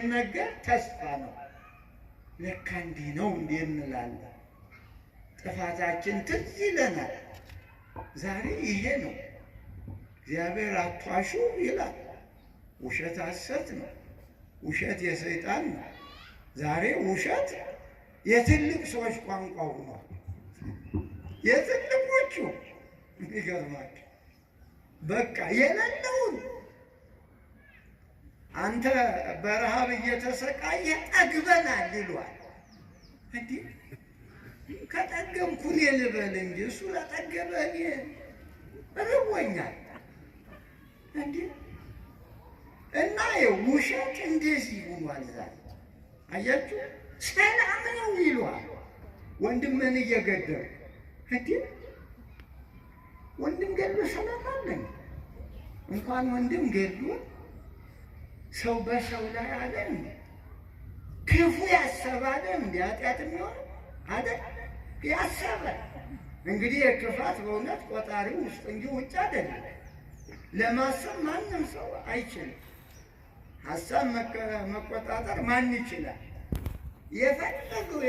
ሲነገር ተስፋ ነው። ለካ እንዲህ ነው እንዲህ እንላለን። ጥፋታችን ትዝ ይለናል። ዛሬ ይሄ ነው። እግዚአብሔር አትዋሹ ይላል። ውሸት ሐሰት ነው። ውሸት የሰይጣን ነው። ዛሬ ውሸት የትልቅ ሰዎች ቋንቋ ሆኗል። የትልቆቹ የሚገርማቸው በቃ የሌለውን አንተ በረሃብ እየተሰቃየ ጠግበናል ይሏል። እንዲህ ከጠገብኩ እኔ ልበል እንጂ እሱ ለጠገበ እኔ ርቦኛል። እንዲህ እና ውሸት እንደዚህ ሆኗል ዛሬ። አያችሁ፣ ሰላም ነው ይሏል። ወንድምህን እየገደሉ፣ እንዲህ ወንድም ገድሎ ሰላም አለኝ? እንኳን ወንድም ገድሎ ሰው በሰው ላይ አለ እንዴ? ክፉ ያሰባለ እንዴ? ኃጢአት የሚሆነው አይደል? ያሰበ እንግዲህ የክፋት በእውነት ቆጣሪው ውስጥ እንጂ ውጭ አይደለም። ለማሰብ ማንም ሰው አይችልም። ሀሳብ መቆጣጠር ማን ይችላል? የፈለገው